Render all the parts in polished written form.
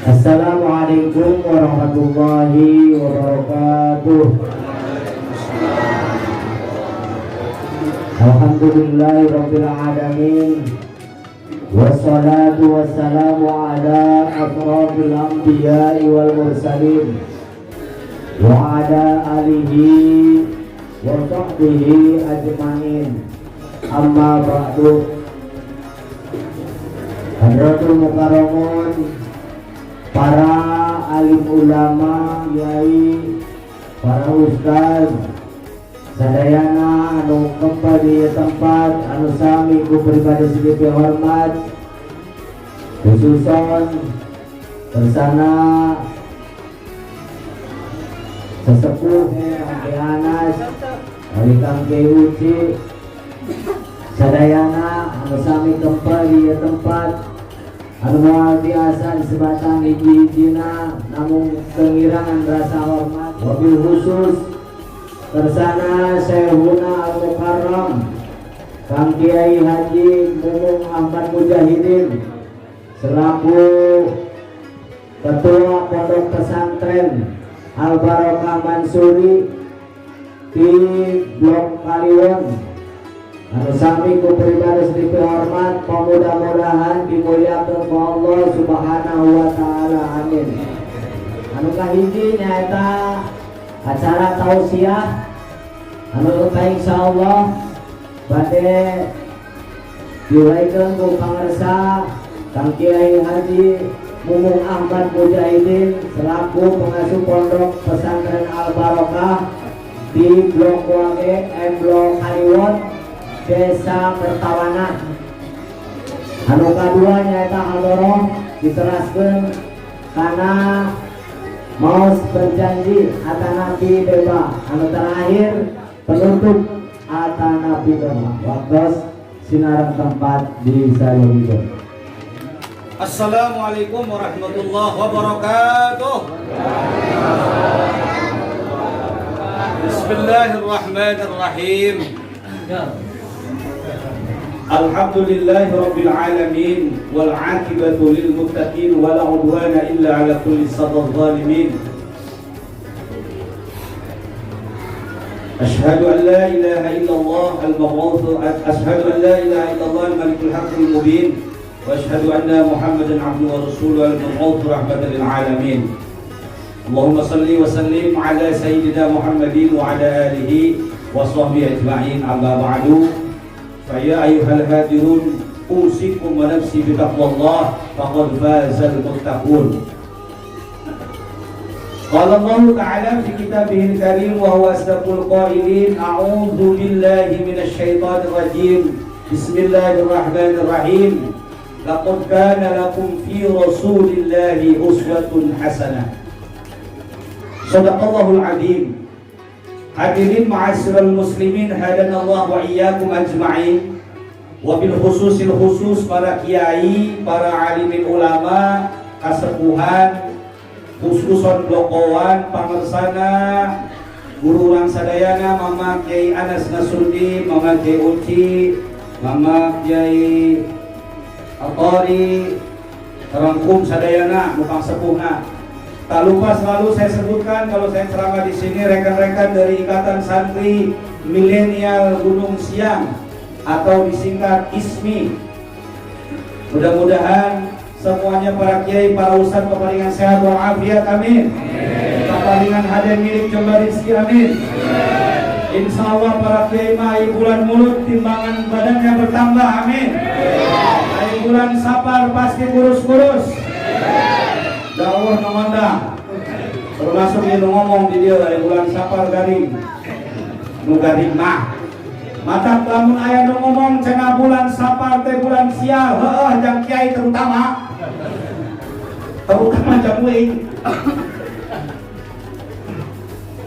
Assalamualaikum warahmatullahi wabarakatuh. Alhamdulillahi rabbil alamin. Wassalatu wassalamu ala asrafil anbiya'i wal mursalin wa ala alihi wa sahbihi ajmain. Amma ba'du. Hadratul mukarramun, para alim ulama, kiai, para ustaz sadayana anu kembali di tempat anu sami ku pribadi sedikit hormat, khususon bersana sesepuh Kang Kiai Anas, Ali, Kang Kiai Uci, sadayana anu sami kembali di tempat anu moal biasa disebatan hiji-hijina, namun kengirangan rasa hormat, wabil khusus tersana Syekhuna Al-Mukarram Kang Kiai Haji Mumung Ahmad Mujahidin selaku Ketua Pondok Pesantren Al Barokah Mansuri di Blok Kaliwon anu sami ku pribadi sedikit hormat, mudah-mudahan dimuliakan ku Allah Subhanahu wa Taala, amin. Anu kahiji nyaeta acara tausiah anu insyaallah bade diuraikan ku pangersa Kang Kiai Haji Mumung Ahmad Mujahidin selaku pengasuh Pondok Pesantren Al Barokah di Blok Wage, M Blok Kaliwon, Desa Kertawana. Anu kadua nyaeta hadoroh diteraskeun karena maos berjanji atanapi deba. Anu terakhir penutup atanapi doa. Waktu sinareng tempat di Sayogito. Assalamualaikum warahmatullahi wabarakatuh. Bismillahirrahmanirrahim. Alhamdulillahi rabbil alamin wal 'aqibatu lil muttaqin wa la 'udwana illa 'ala kulli sadad zalimin. Ashhadu an la ilaha illallah al-mab'uth, ashhadu an la ilaha illallah al-malikul haqqil mubin, wa ashhadu anna Muhammadan 'abduhu wa rasuluhu al-mab'uth rahmatan lil alamin. Allahumma salli wa sallim ala sayyidina Muhammadin wa ala alihi wa sahbihi ajma'in. Amma ba'du. Fa ya ayyuhal hadirun, usikum wa nafsi bi taqwallah, faqad fazal muttaqun. Qala Allah Ta'ala fi kitabihil karim wa huwa asdaqul qailin, a'udzu billahi minasy syaithanir rajim. Bismillahirrahmanirrahim. Laqad kana lakum fi rasulillahi uswatun hasanah. Sadaqallahul azim. Hadirin ma'asyiral muslimin, hadanallahu wa iyyakum ajma'in. Wabil khususil khusus para kiai, para alimin ulama, kasepuhan, khususon blokowan, pangersana, guru urang sadayana, Mama Kiai Anas Nasruddin, Mama Kiai Uci, Mama Kiai Atori, rangkum sadayana, nukang sepuhna. Tak lupa selalu saya sebutkan kalau saya ceramah di sini, rekan-rekan dari Ikatan Santri Milenial Gunung Siang atau disingkat ISMI. Mudah-mudahan semuanya para kiai, para ustadz keparingan sehat walafiat, amin. Keparingan hadiah milik jembar rizki, amin. Insya Allah para kiai mah bulan Mulud timbangan badannya bertambah, amin. Ai bulan Sapar pasti kurus-kurus. Dakwah ngomong termasuk yang ngomong di dia dari bulan Sapar garing, nu garing mah mata lamun aya nu ngomong cenah bulan Sapar teh bulan sial, heueuh, jang kiai, terutama terutama jang uing.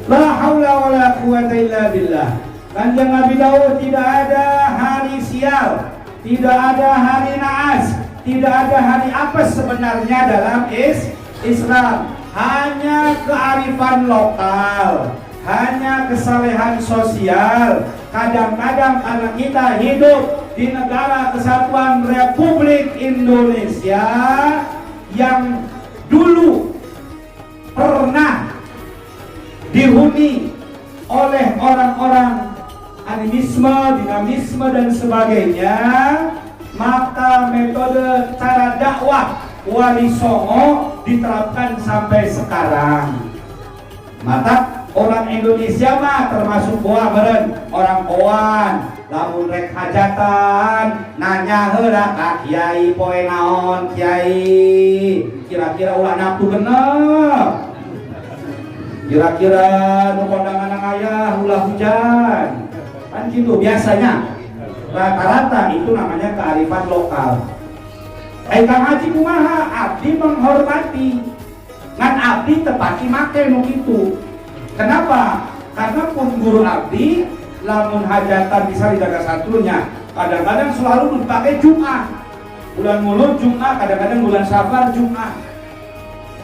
La haula wala quwata illa billah. Kanjeng Nabi Daud, tidak ada hari sial, tidak ada hari naas, tidak ada hari apes sebenarnya dalam Islam. Hanya kearifan lokal, hanya kesalehan sosial. Kadang-kadang karena kita hidup di negara kesatuan Republik Indonesia yang dulu pernah dihuni oleh orang-orang animisme, dinamisme, dan sebagainya, maka metode cara dakwah Wali Songo diterapkan sampai sekarang. Maka orang Indonesia mah termasuk boa meren orang Oan, lamun rek hajatan nanya heula ka kiai, "Poe naon, kiai? Kira-kira ulah nafsu genep, kira-kira nu kondangan ayah ulah hujan," kan gitu biasanya rata-rata. Itu namanya kearifan lokal. Eh, Kang Haji, kumaha? Abdi menghormati, ngan abdi teu pati make nu kitu. Kenapa? Karena pun guru abdi lamun hajatan bisa dijaga satunya, kadang-kadang selalu dipakai Jumat, bulan Mulud Jumat, kadang-kadang bulan Safar Jumat,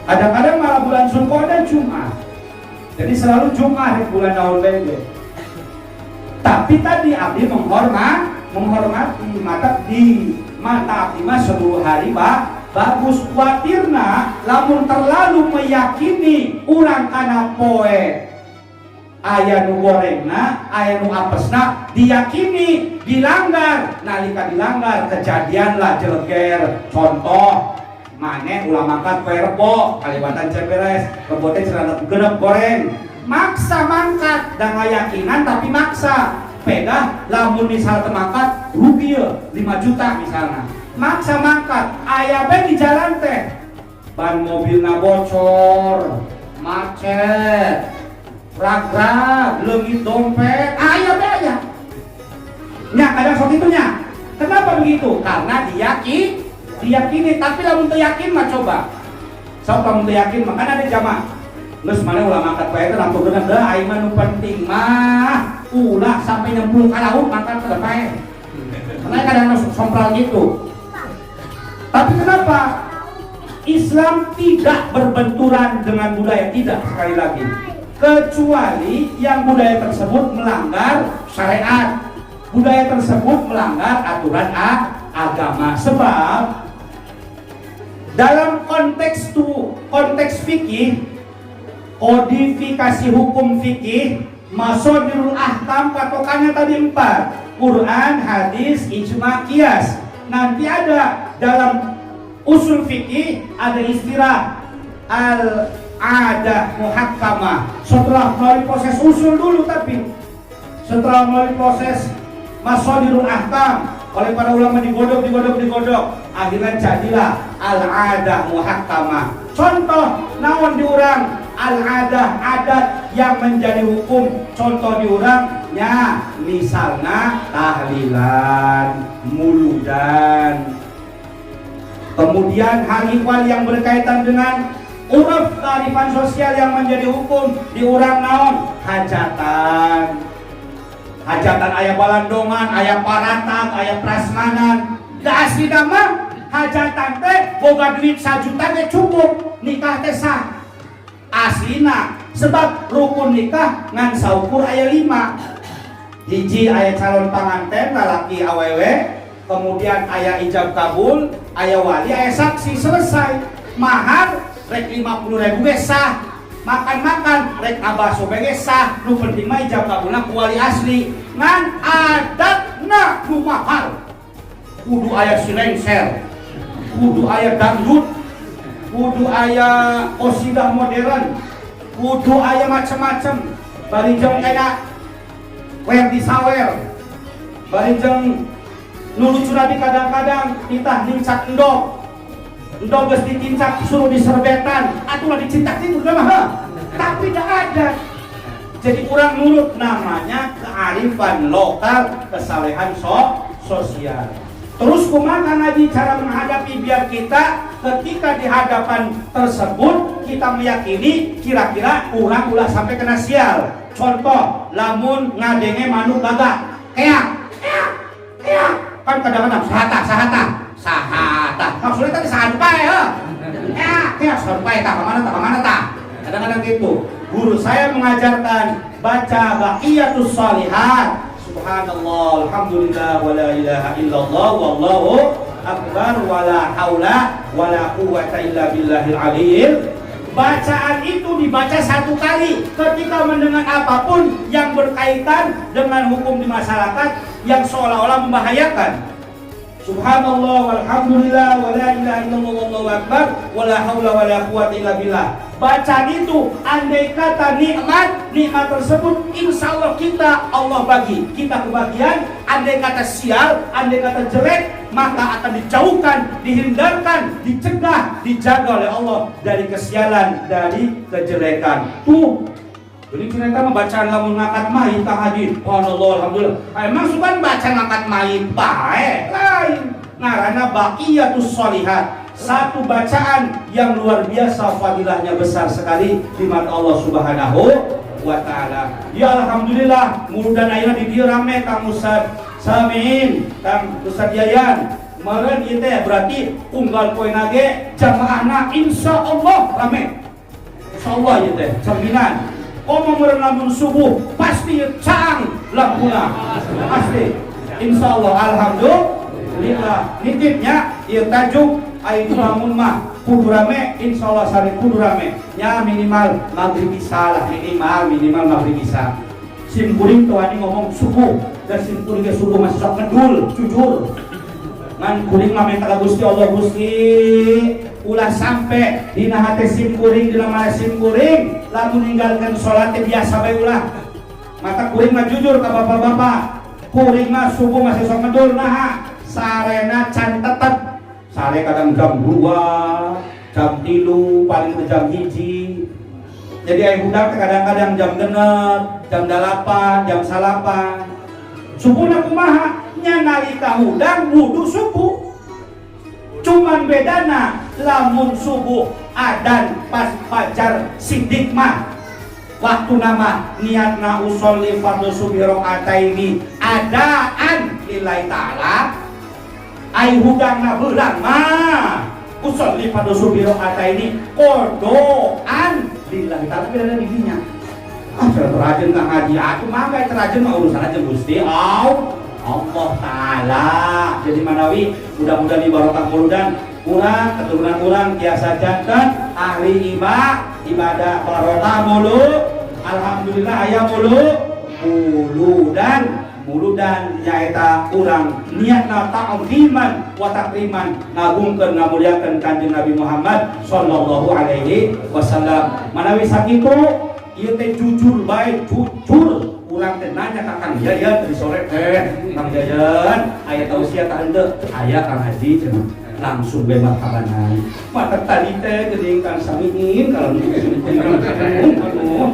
kadang-kadang malah bulan Zulqa'dah Jumat. Jadi selalu Jumat bulan naon bae. Tapi tadi abdi menghormati, mata di mata abdi mah seluruh hari pak bagus. Kuatirna lamun terlalu meyakini urang kana poe aya nu gorengna, aya nu apesna, diyakini, dilanggar. Nalika dilanggar, kejadianlah jeleger. Contoh, maneh ulah mangkat poe Rebo, kaliwatan ceberes, Rebo teh cenah genep goreng, maksa mangkat dan ngayakinan, tapi maksa pedah lamun misal teu mangkat rugi ya 5 juta misalnya. Maksa mangkat, aya be di jalan teh ban mobilna bocor, macet, rag-rag, leungit dompet, aya be aya nya kadang seperti itu nya. Kenapa begitu? Karena diyakini. Tapi lamun teu yakin mah, coba sok lamun teu yakin mah, kan ada jamaah geus, "Maneh ulah mangkat poe teh lamun genep deui, aing mah nu penting mah ulah sampai nyemplung ka laut, mangkat teh paeh." Karena kadang sompral gitu. Tapi kenapa Islam tidak berbenturan dengan budaya? Tidak, sekali lagi, kecuali yang budaya tersebut melanggar syariat, budaya tersebut melanggar aturan agama. Sebab dalam konteks tu, konteks fikih, kodifikasi hukum fikih, masodirul ahkam, patokannya tadi empat, Quran, hadis, ijma, kias. Nanti ada dalam usul fikih ada istilah al adah muhakkamah setelah melalui proses usul dulu, tapi setelah melalui proses masodirul ahkam oleh para ulama, digodok, digodok, digodok, akhirnya jadilah al adah muhakkamah. Contoh naon di urang al adah, adat yang menjadi hukum? Contoh di urang nya misalnya tahlilan, muludan, kemudian hal ihwal yang berkaitan dengan uruf, kearifan sosial yang menjadi hukum di urang naon? Hajatan. Hajatan aya balandongan, aya paratag, aya prasmanan. Da aslina mah hajatan teh boga duit 1 juta teh cukup, nikah teh sah aslina. Sebab rukun nikah ngan saukur aya 5: hiji aya calon panganten lalaki awewe, kemudian aya ijab kabul, aya wali, aya saksi, selesai. Mahar rek 50 ribu ge sah, makan-makan rek abah sobe ge sah, nu penting mah ijab kabulna ku wali asli. Ngan adatna nu mahal, kudu aya silengser, kudu aya dangdut, kudu aya kosidah modern, kudu aya macem-macem, bari jeung kena wer disawer, bari jeung nu lucu lagi kadang-kadang kita nincak endog, endog geus ditincak suruh diserbetan, atuh lah dicintak itu mah heuh. Tapi tidak ada, jadi kurang nurut. Namanya kearifan lokal, kesalehan sosial. Terus kumaha ngaji cara menghadapi biar kita ketika di hadapan tersebut kita meyakini kira-kira urang ulah sampai kena sial? Contoh, lamun ngadenge manuk gagak keak keak keak, kan kadang-kadang sahata sahata sahata, maksudnya tadi sampai ya keak keak sampai tak kemana, tak kemana, tak kadang-kadang gitu. Guru saya mengajarkan baca baqiyatus sholihat, subhanallah, alhamdulillah, wala ilaha illallah, wallahu. akbar wala haula wala quwwata illa billahil aliyyil. Bacaan itu dibaca satu kali ketika mendengar apapun yang berkaitan dengan hukum di masyarakat yang seolah-olah membahayakan. Subhanallah walhamdulillah wala ilaha illallah wallahu akbar wala haula wala quwwata illa billah. Bacaan itu andai kata nikmat, nikmat tersebut insya Allah kita Allah bagi, kita kebagian. Andai kata sial, andai kata jelek, maka akan dijauhkan, dihindarkan, dicegah, dijaga oleh Allah dari kesialan, dari kejelekan. Tuh, jadi cerita membacaan lamun ngangkat mayit Kang Haji. Allah, alhamdulillah. Emang sukan baca ngangkat mayit bae lain. Ngaranna baqiyatus sholihat. Satu bacaan yang luar biasa fadilahnya besar sekali di mata Allah Subhanahu wa taala. Ya alhamdulillah, muludan ayeuna di dieu rame Kang Ustad Samin, Kang Ustad Yayan. Meureun ieu teh berarti unggal poe nage jamaahna insya Allah rame. Insya Allah ieu teh jaminan. Komo meureun lamun subuh pasti caang lampuna. Pasti. Insya Allah alhamdulillah. Nitipnya ieu tajuk ai dibangun mah kudu rame, insya Allah sare kudu rame. Ya minimal maghrib bisa lah, minimal minimal maghrib bisa. Sim kuring tuh ani ngomong subuh dan sim kuring ge subuh masih sok ngedul, jujur. Ngan kuring mah minta ka Gusti Allah, Gusti ulah sampai dina hate sim kuring, dina mana sim kuring lamun ninggalkeun salat teh biasa bae ulah. Mata kuring mah jujur ka bapak-bapak, kuring mah subuh masih sok ngedul, naha sarena can tetep sare kadang jam 2, jam 3, paling ke jam 1. Jadi ai budak teh kadang-kadang jam 6, jam 8, jam 9. Subuhna kumaha? Nya nalika hudang wudu subuh. Cuman bedana lamun subuh adan pas fajar sidik mah waktu nama niatna usolli fardhu subuh rakaataini adaan lillahi ta'ala. Ai hudangna beurang mah usolli fardhu subuh rakaataini qadaan lillahi ta'ala, beda didinya. Ah, terajen Kang Haji, atuh mangga terajen mah urusan aja Gusti Allah Ta'ala. Jadi manawi mudah-mudahan di barokah muludan urang keturunan urang tiasa janten ahli ibadah barokah mulu. Alhamdulillah aya mulu muludan muludan nyaeta urang niatna ta'ziman wa takriman ngagungkeun ngamuliakeun Kanjeng Nabi Muhammad sallallahu alaihi wasallam. Manawi sakitu ieu teh jujur bae, jujur urang teh nanya ka Kang Yayan tadi sore teh, Kang Yayan aya tausiah tah henteu? Aya Kang Haji cenah. Langsung bae marhabanan. Mata tadi teh geuning Kang Samiin kalau aduh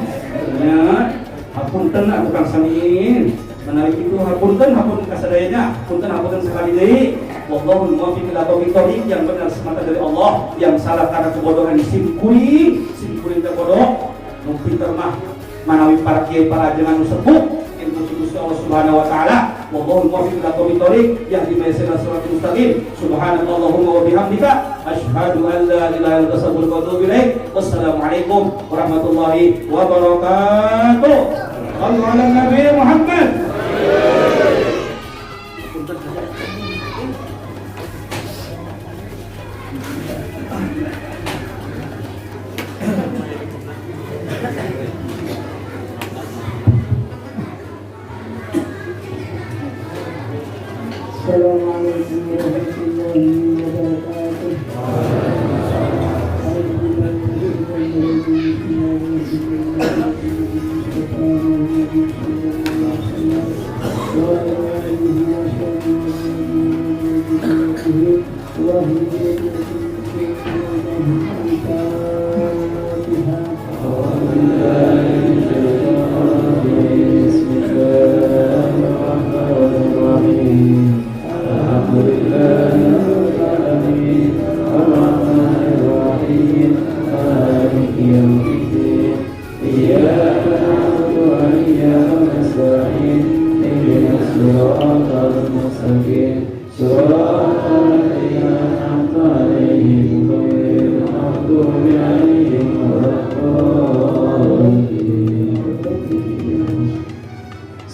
nya hapunten atuh Kang Samiin. Menarik itu hapunten, hapunten kasadayanya, hapunten, hapunten sekali deui. Wallahul muwaffiq ila aqwamit thoriq, yang benar semata dari Allah, yang salah karena kebodohan sim kuring, sim kuring teh bodoh, nu pinter mah manawi para kiai para ajengan nu sepuh ilmu Gusti Allah Subhanahu wa taala. Wallahul muwaffiq ila aqwamit thoriq, yahdi man yashaa ila siratal mustaqim. Subhanakallahumma wa bihamdika asyhadu an la ilaha illa anta astaghfiruka wa atubu ilaik. Wassalamualaikum warahmatullahi wabarakatuh. Sallu ala Nabi Muhammad. Assalamualaikum warahmatullahi wabarakatuh.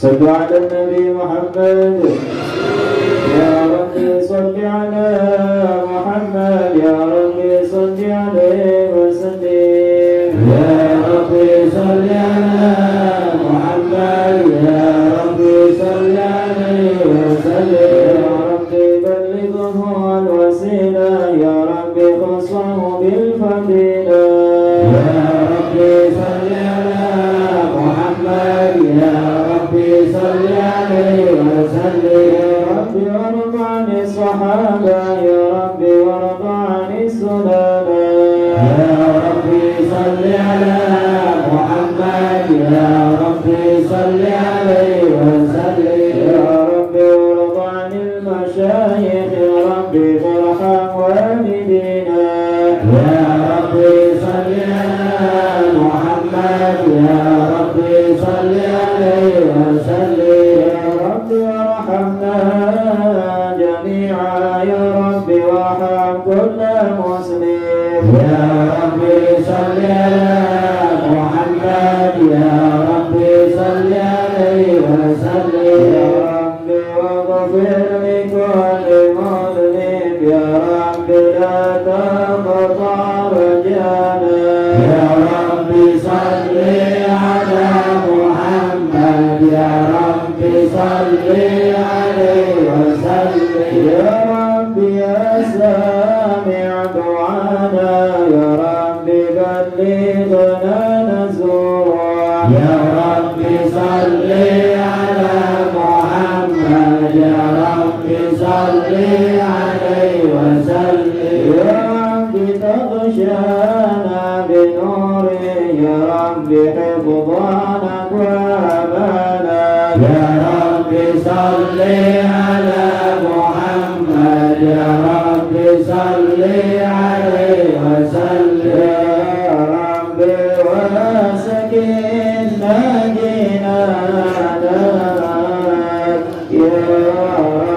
صلوا على النبي محمد. يا ربي صل على بالفضيلة. يا ربي صل على محمد، يا ربي صل عليه وسلم. يا ربي وارض عن الصحابة، يا ربي وارض عن السلالة. يا ربي صل على محمد، يا ربي صل عليه وسلم. يا ربي وارض عن المشايخ، يا ربي وارحم والدينا. يا ربي صل على محمد، يا ربي صل عليه وسلم. يا ربي وارحمنا جميعا، يا ربي وارحم كل مسلم. يا ربي صل على محمد، يا ربي صل عليه وسلم. يا ربي واغفر لكل مذنب، يا ربي لا تقطع رجانا. يا ربي صل على محمد، يا ربي صل عليه وسلم. يا ربي يا سامع دعانا، يا ربي بلغنا نزورا. يا ربي صل على محمد، يا ربي صل عليه وسلم. يا ربي تغشانا بنوره، يا ربي حفظنا وأمانا. يا ربي صل على محمد، يا ربي صل عليه وسلم. يا ربي وسكننا جنانك، يا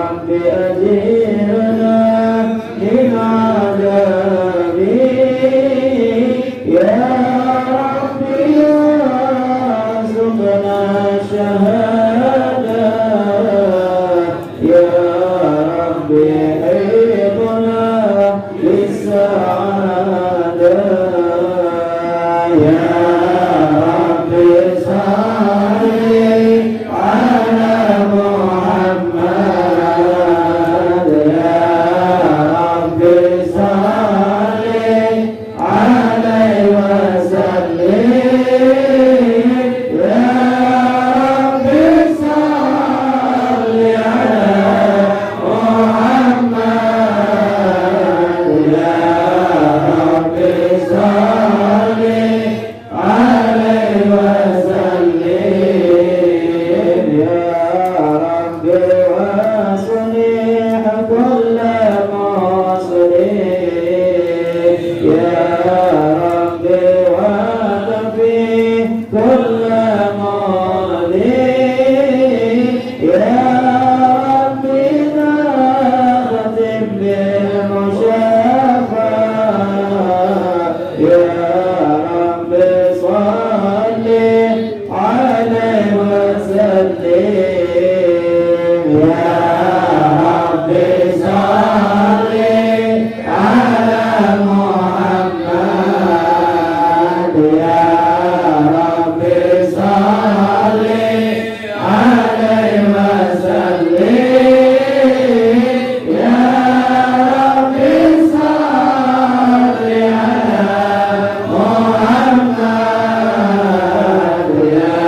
ربي أجرنا من عذابي، يا ربي ارزقنا الشهادة، يا ربي حفظنا للسعادة. يا ربي صل على محمد، يا ربي صل عليه وسلم. يا ربي صل على محمد، يا ربي صل عليه وسلم. يا ربي واصلح كل مصلح، يا ربي وكفي كل مؤذي، يا ربي نختم بالمشافى، يا ربي صل عليه وسلم. يا ربي صل على محمد، يا ربي صل عليه وسلم. يا ربي صل على محمد، يا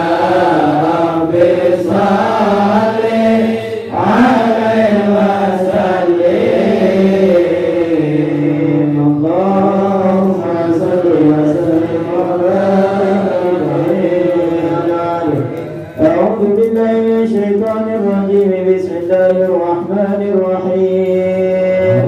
ربي صل عليه وسلم. اللهم صل وسلم وبارك عليه. أعوذ بالله من الشيطان الرجيم. بسم الله الرحمن الرحيم.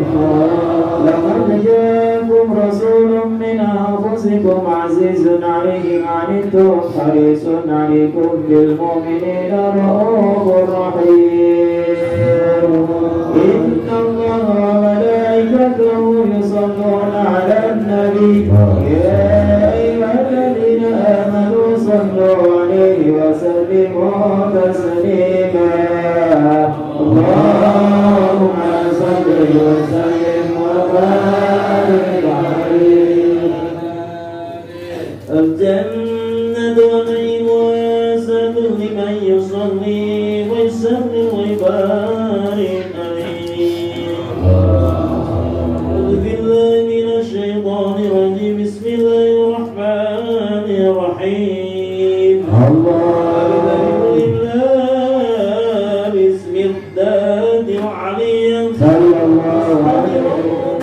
لقد جاءكم رسول من أنفسكم عزيز عليه ما عنتم حريص عليكم بالمؤمنين رؤوف رحيم. إن الله وملائكته يصلون على النبي، يا أيها الذين آمنوا صلوا عليه وسلموا تسليما. اللهم صل وسلم وبارك عليه. الجنة ونعيم واسعة لمن يصلي ويسلم ويبارك عليه. أعوذ بالله من الشيطان الرجيم. بسم الله الرحمن الرحيم. Allah. لله باسم الذات العلي صلى الله عليه.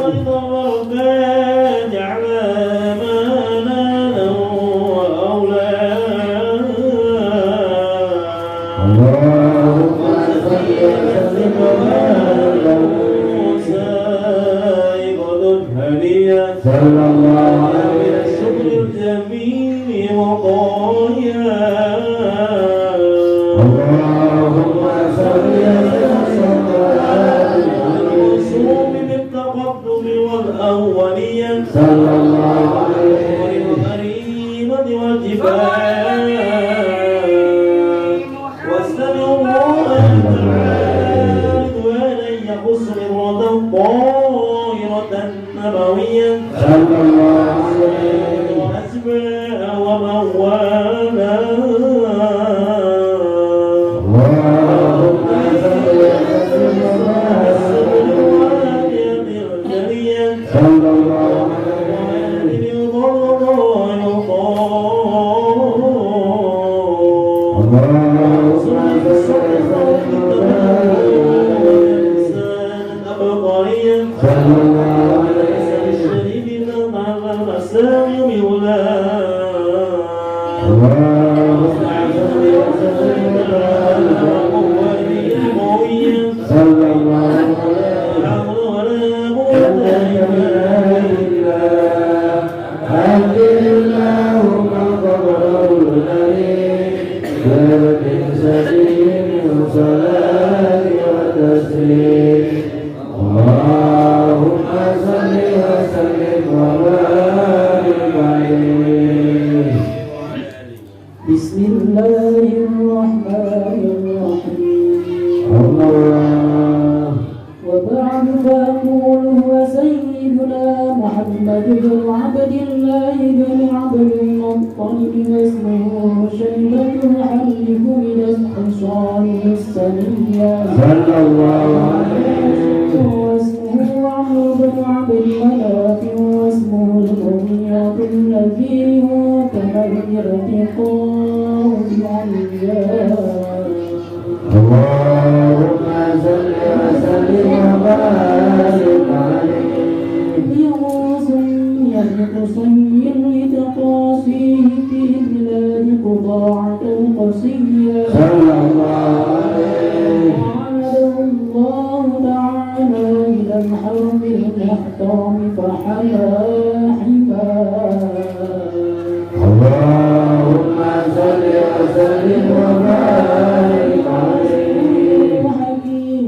والبركات على ما ناله وأولاه. اللهم صل وسلم وبارك سائغة هنية صلى الله من عليه. الشكر الجميل وطايا. اللهم صل وسلم وبارك الموصوم بالتقدم والأولية صلى الله عليه. والغريمة والجبال. واستمع الله تعالى رضوانا يخص مرة طاهرة نبوية صلى الله عليه. وأتباع ومن والاه. اللهم صل وسلم وبارك صلى الله عليه. اللهم صل وسلم وبارك صلى الله عليه. اللهم صل وسلم وبارك صلى الله عليه. اللهم قبره الكريم بسجين صلاة وتسليم. اللهم صل وسلم وبارك عليه. بسم الله الرحمن الرحيم. الله. وبعد، فأقول هو سيدنا محمد بن عبد الله بن عبد المطلب، واسمه شيبة الحمد، ولد خصاله السنية. صلى الله عليه. واسمه عمرو بن عبد مناف، واسمه المغيرة الذي هو كما الارتقاء بعليا. اللهم صل وسلم وبارك عليه. يغوث لقصي لتقاصيه في بلاد قضاعة القصية. صلى الله عليه. وعاده الله تعالى إلى الحرم المحترم فحمى حماه. اللهم صل وسلم وبارك عليه. حكيم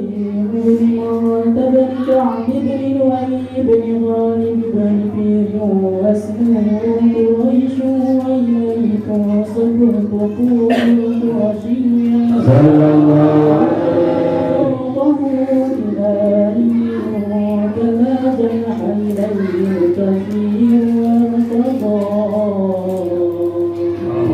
بن مرة بن كعب بن لؤي بن غالب بن فهر، واسمه قريش، وإليه تنسب البطون القرشية. صلى الله عليه. فرضه إلهي وكما جنح إليه الكثير وارتضى.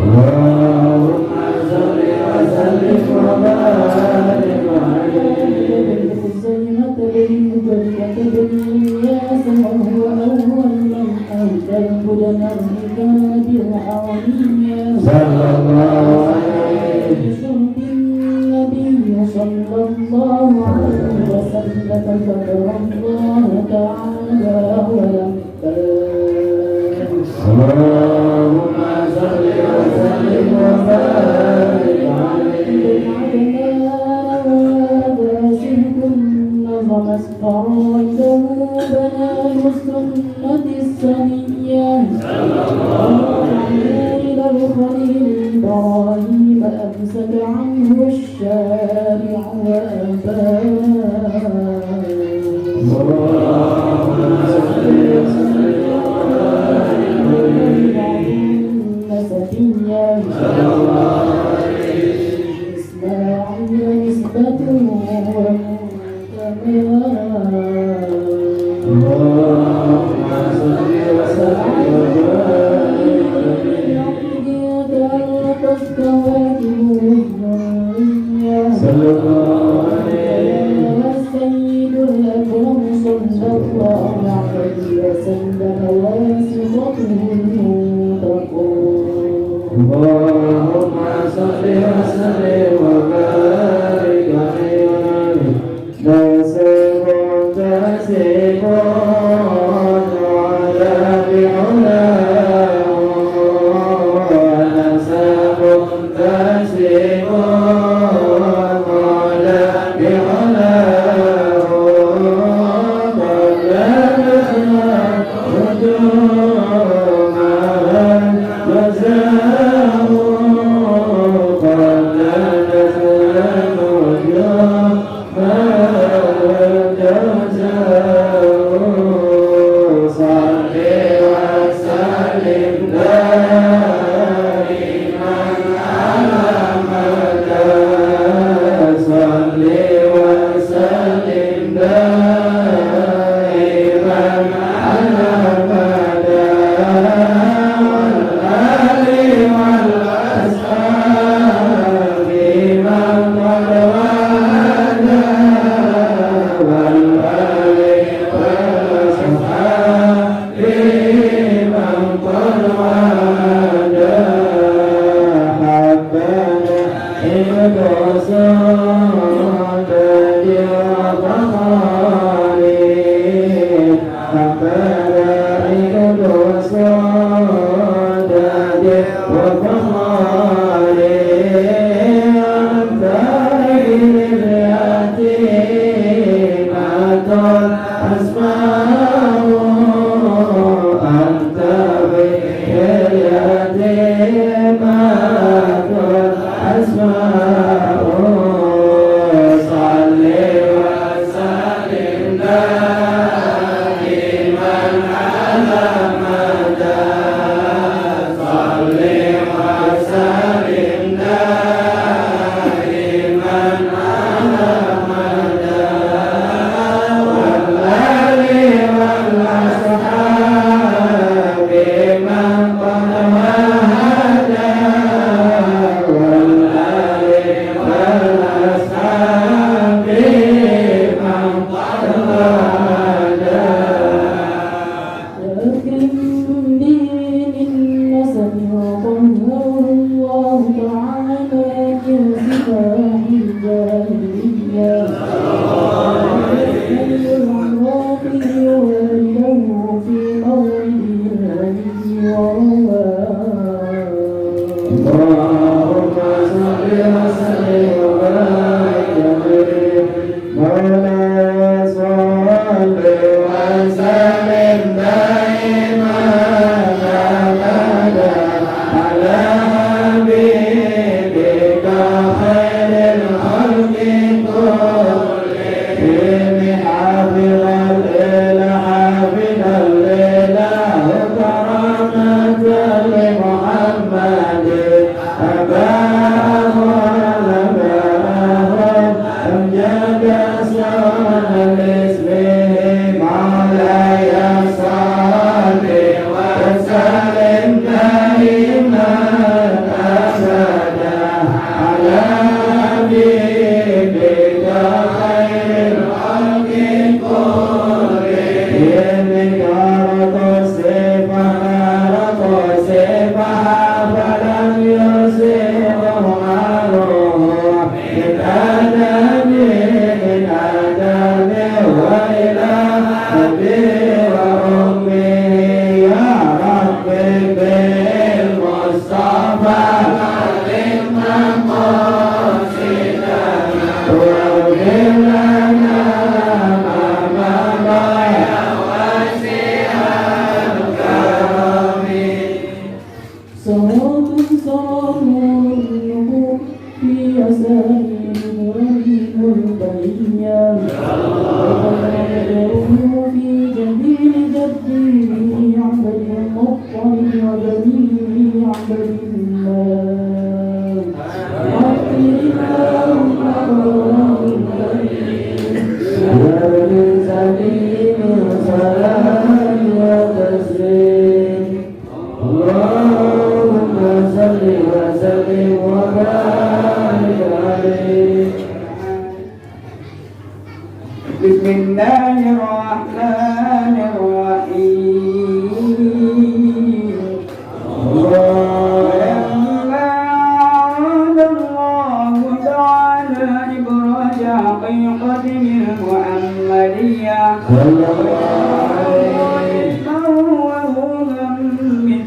اللهم صل وسلم وبارك عليه. بن خزيمة بن مدركة بن إلياس، وهو أول من أهدى البدن الركاب الحرمية. صلى الله عليه. بشرب النبي صلى الله عليه وسلم ذكر الله تعالى ولباه. اللهم صل وسلم وبارك عليه. عدنان وهذا سلك نظمت فرائده بنان السنة السنية. إلى الخليل إبراهيم أمسك عنه الشارع وأباه. اللهم صل وسلم وبارك عليه. نسبيا صلى الله عليه. إسماعيل نسبته ومنتماه. اللهم صل وسلم وبارك عليه. تألقت كواكبه الذرية. صلى الله عليه. السيد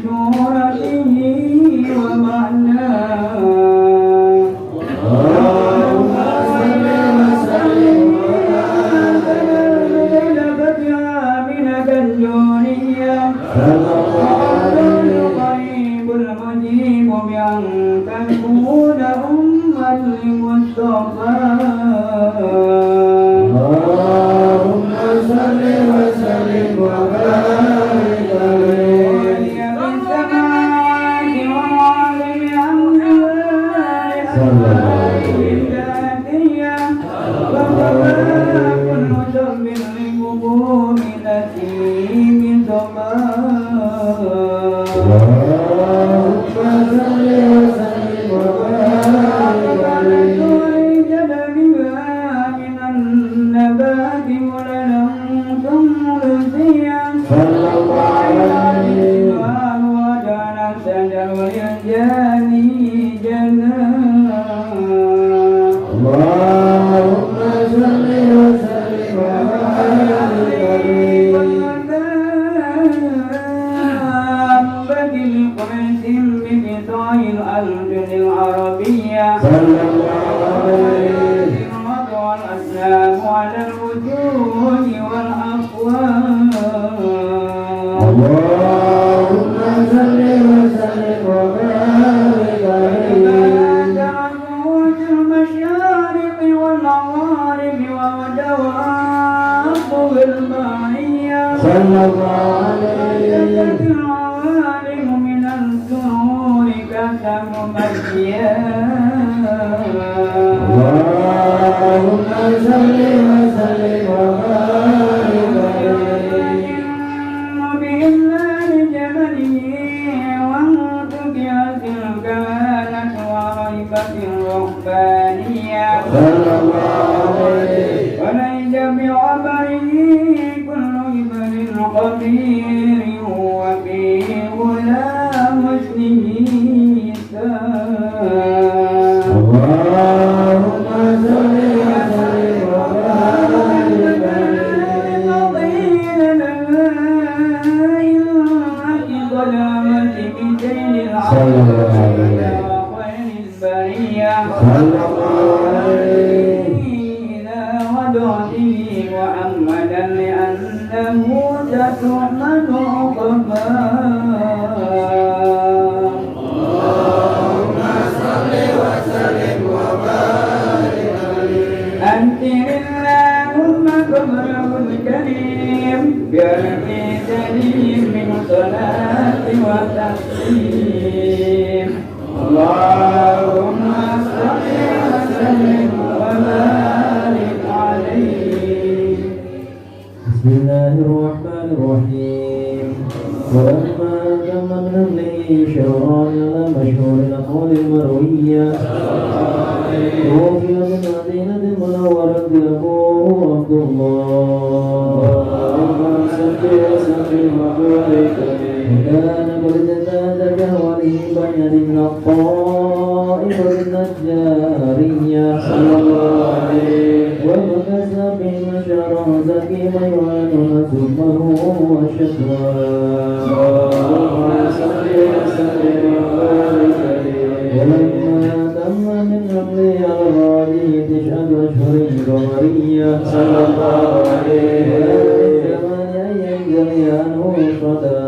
صلى الله عليه القريب المجيب بأن تكون أما للمصطفى. اللهم صل وسلم وبارك عليه. بالسماوات والعالم صلى الله عليه الذاتية وكفى كل ذنب لقبول نسيم صبا. اللهم صل وسلم وبارك عليه. من النبات ولنا ثم صلى الله عليه. وجعل الشجر والجاني جنان. اللهم صل وسلم وبارك عليه. لقريش بقطاع الألسن العربية صلى الله عليه. والأسلام على الوجوه والأقوال. اللهم صل وسلم وبارك عليه. في المشارق والمغارب ودواب البرية صلى الله عليه. العوالم من السرور كتمميا. اللهم صل وسلم وبارك عليه. بإذلال جبله وانتكست الكهانة ورهبت الرهبانية. صلى الله عليه. وليس بعبره كل ابن خبير وفي غلا حسنه سار. اللهم صل وسلم وبارك عليه. صلى الله عليه. صلى الله عليه. إلى وضعه محمدا لأنه ستحمد عقباه. اللهم صل وسلم وبارك عليه. أنزل اللهم قبره الكريم بألف سليم من صلاة وتسليم. اللهم صل وسلم وبارك عليه. بسم الله الرحمن الرحيم. ولما تم من حمله شهران على مشهور الأقوال المروية توفي بالمدينة المنورة أبوه عبد الله. اللهم صل وسلم وبارك عليه. وكان قد ازداد بأوله بنيا من الطائفة النجارية صلى الله عليه. ومكث بهم شهرا زكيما يعانون ثمه والشكوى. اللهم صل وسلم وبارك عليه. ولما تم من حمله على الراجح 9 أشهر قمرية صلى الله عليه. ثمان أيام جريانه الصدى.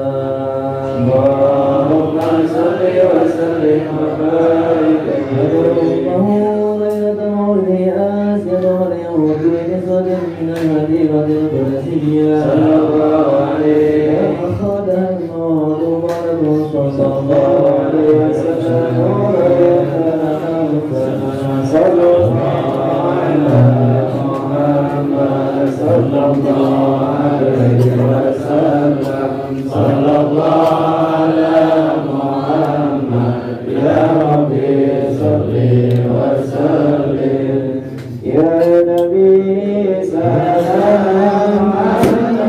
اللهم صل وسلم وبارك عليه. أمه ليلة مولده آسيا مريم بنسوة من المدينة القدسية. صلى الله عليه. أخذها الموت ملك صلى الله عليه وسلم. صلى الله على محمد صلى الله عليه وسلم. صلى الله على محمد يا ربي صل وسلم. يا نبي سلام عليك.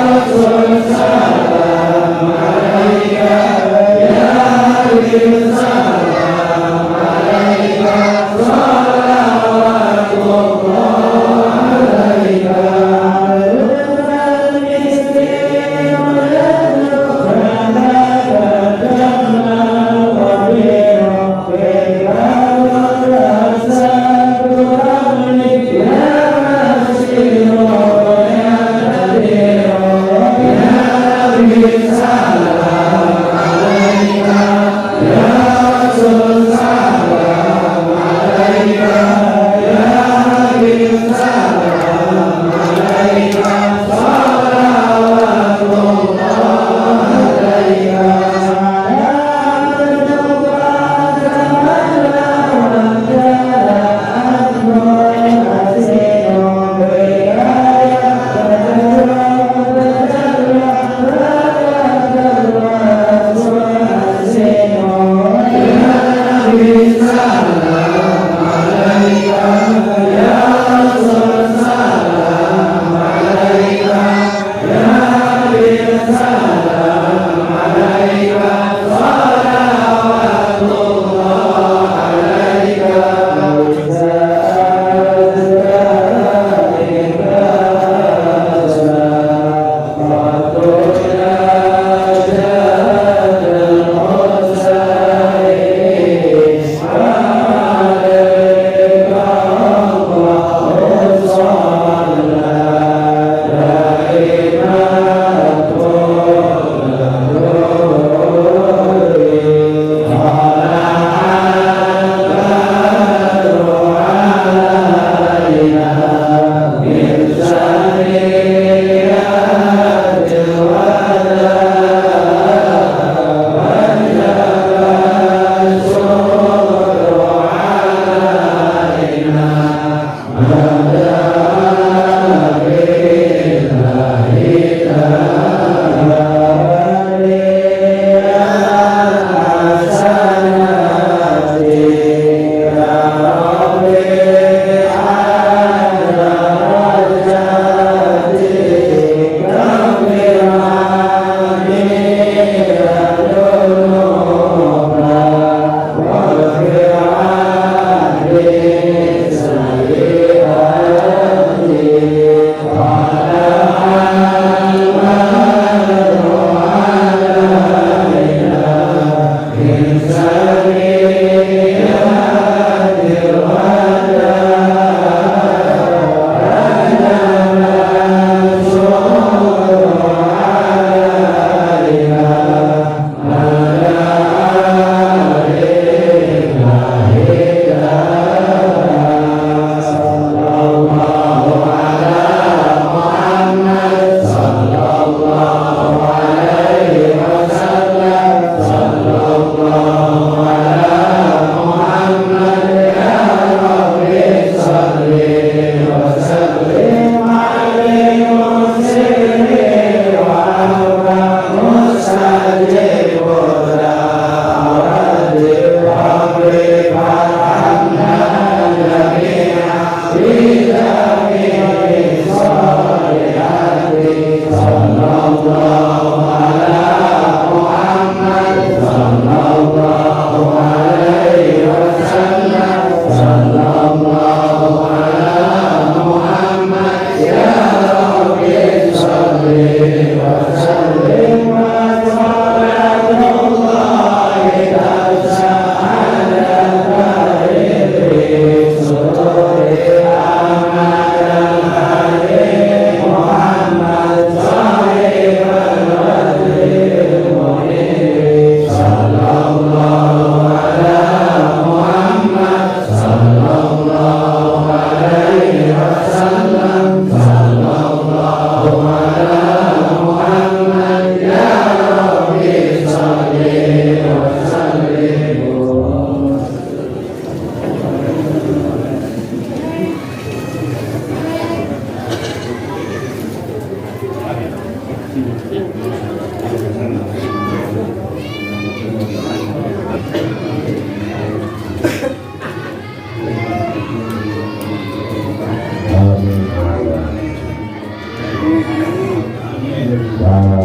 Amin.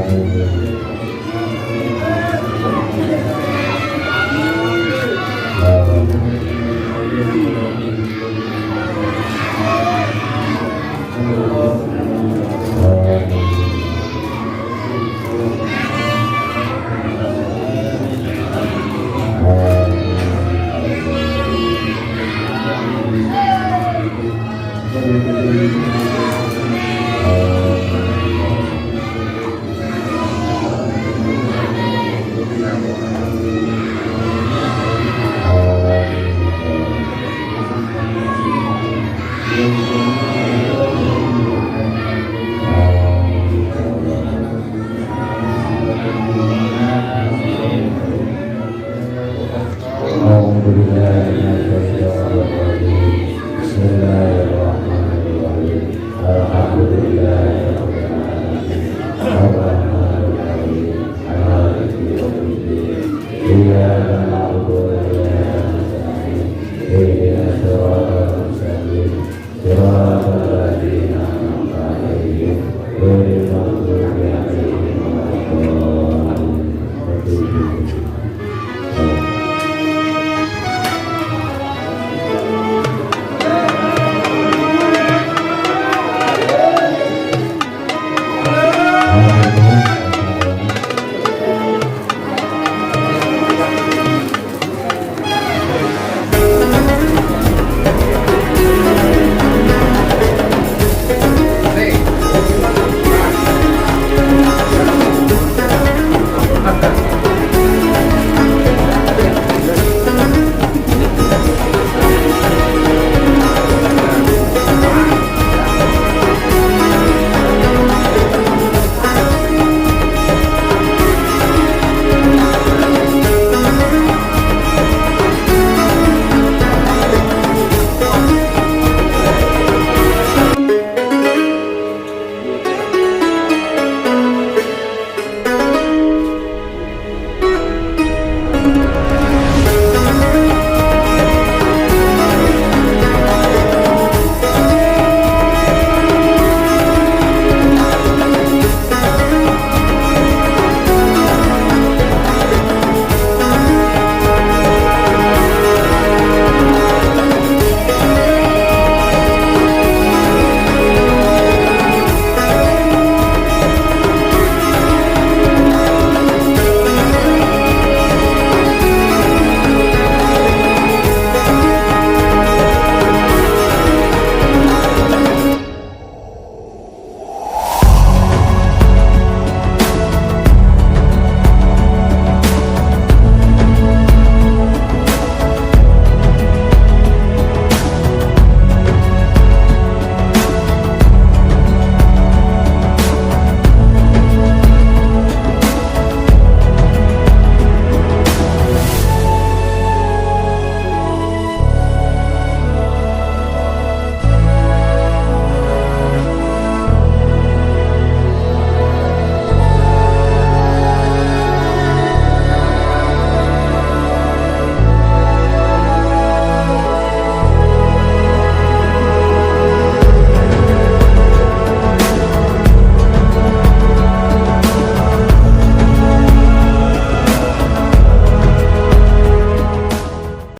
Amin.